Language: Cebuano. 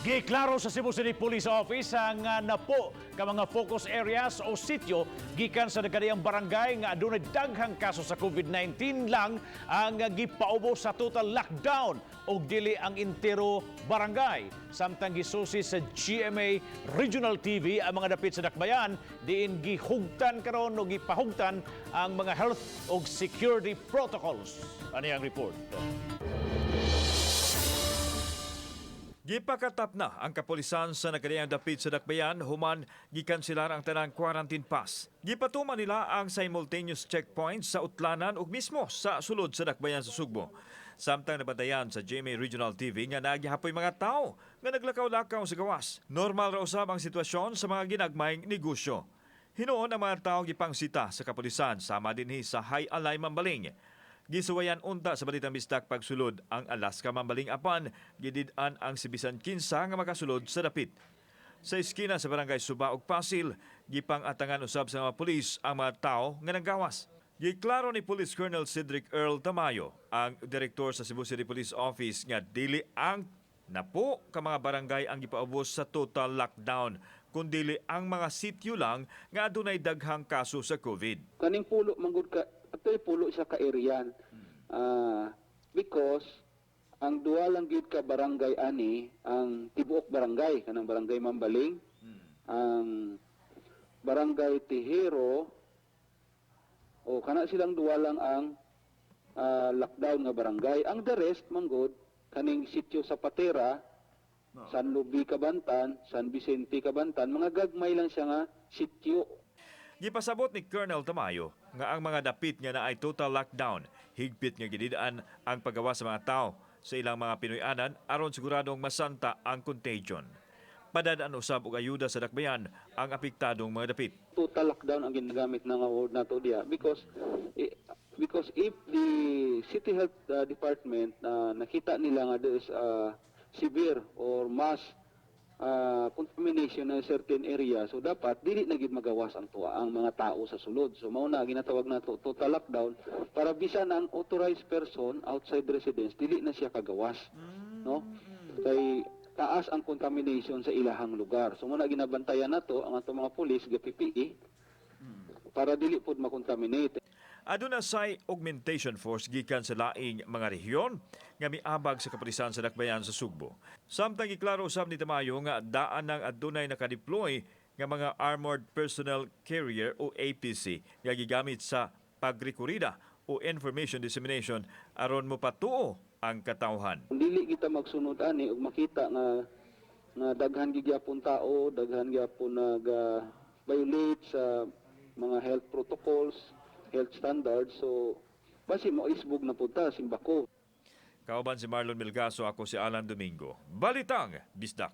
Giklaro sa Cebu City Police Office ang napo ka mga focus areas o sitio gikan sa nagkadiyang barangay nga adunay daghang kaso sa COVID-19 lang ang gipaubos sa total lockdown ug dili ang entero barangay. Samtang gisusi sa GMA Regional TV ang mga dapit sa Dakbayan diin gihugtan karon o gipahugtan ang mga health ug security protocols. Ani ang report. Gipakatap na ang kapulisan sa nagkadiyang dapit sa Dakbayan human gikanselar ang tanang quarantine pass. Gipatuman nila ang simultaneous checkpoints sa Utlanan ug mismo sa sulod sa Dakbayan sa Sugbo. Samtang nabantayan sa GMA Regional TV nga nagihapoy mga tao nga naglakaw-lakaw sa gawas. Normal ra usab ang sitwasyon sa mga ginagmayng negosyo. Hinuon ang mga tao gipangsita sa kapulisan sama dinhi sa High Alay Mambaling. Gisuwayan unta sa Balitang Bisdak pagsulod ang Alaska Mambaling apan gidid-an ang si bisan kinsa nga makasulod sa dapit. Sa eskina sa Barangay Suba ug Pasil, gipang-atangan usab sa mga pulis ang mga tao nga nanggawas. Giklaro ni Police Colonel Cedric Earl Tamayo, ang direktor sa Cebu City Police Office, nga dili ang napo ka mga barangay ang gipaubos sa total lockdown, kundili ang mga sityo lang nga adunay daghang kaso sa COVID. Kaning pulo manggod ka, atoy pulo siya ka area. Because ang duwa lang gyud ka barangay ani ang tibuok barangay, kanang Barangay Mambaling, ang Barangay Tejero, o kana silang duwa lang ang lockdown nga barangay. Ang the rest manggod kaning sitio sa Patera, San Lubi Kabantan, San Vicente Kabantan, mga gagmay lang siya nga sitio. Gipasabot ni Colonel Tamayo nga ang mga dapit nga naay total lockdown, higpit nga gidid-an ang paggawa sa mga tao sa ilang mga Pinoy-anan aron siguradong masanta ang contagion. Padadaan usab og ayuda sa dakbayan ang apektadong mga dapit. Total lockdown ang ginagamit na nga word nato diya because if the city health department nakita nila nga there is a severe or mass contamination na certain area, so dapat dili na gid magawas ang tuwa ang mga tao sa sulod. So mao na ginatawag nato total lockdown para bisan ang authorized person outside residence dili na siya kagawas, no, kay taas ang contamination sa ilahang lugar. So muna ginabantayan nato ang atong mga pulis ga PPE para dili pod makontaminate. Aduna say augmentation force gikan sa laing mga rehiyon nga miabag sa kapulisan sa dakbayan sa Sugbo. Samtang giklaro usab ni Tamayo nga daan nang adunay nakadeploy nga mga Armored Personnel Carrier o APC nga gigamit sa pagrekorida o information dissemination aron mopatuo ang katawhan. Kung dili kita magsunod ani ug makita nga nga daghan gigyapon tao, daghan gyapon nag violate sa mga health protocols, health standards, so basi mo isbog na pud ta simbako. Kauban si Marlon Melgaso, ako si Alan Domingo. Balitang Bisdak.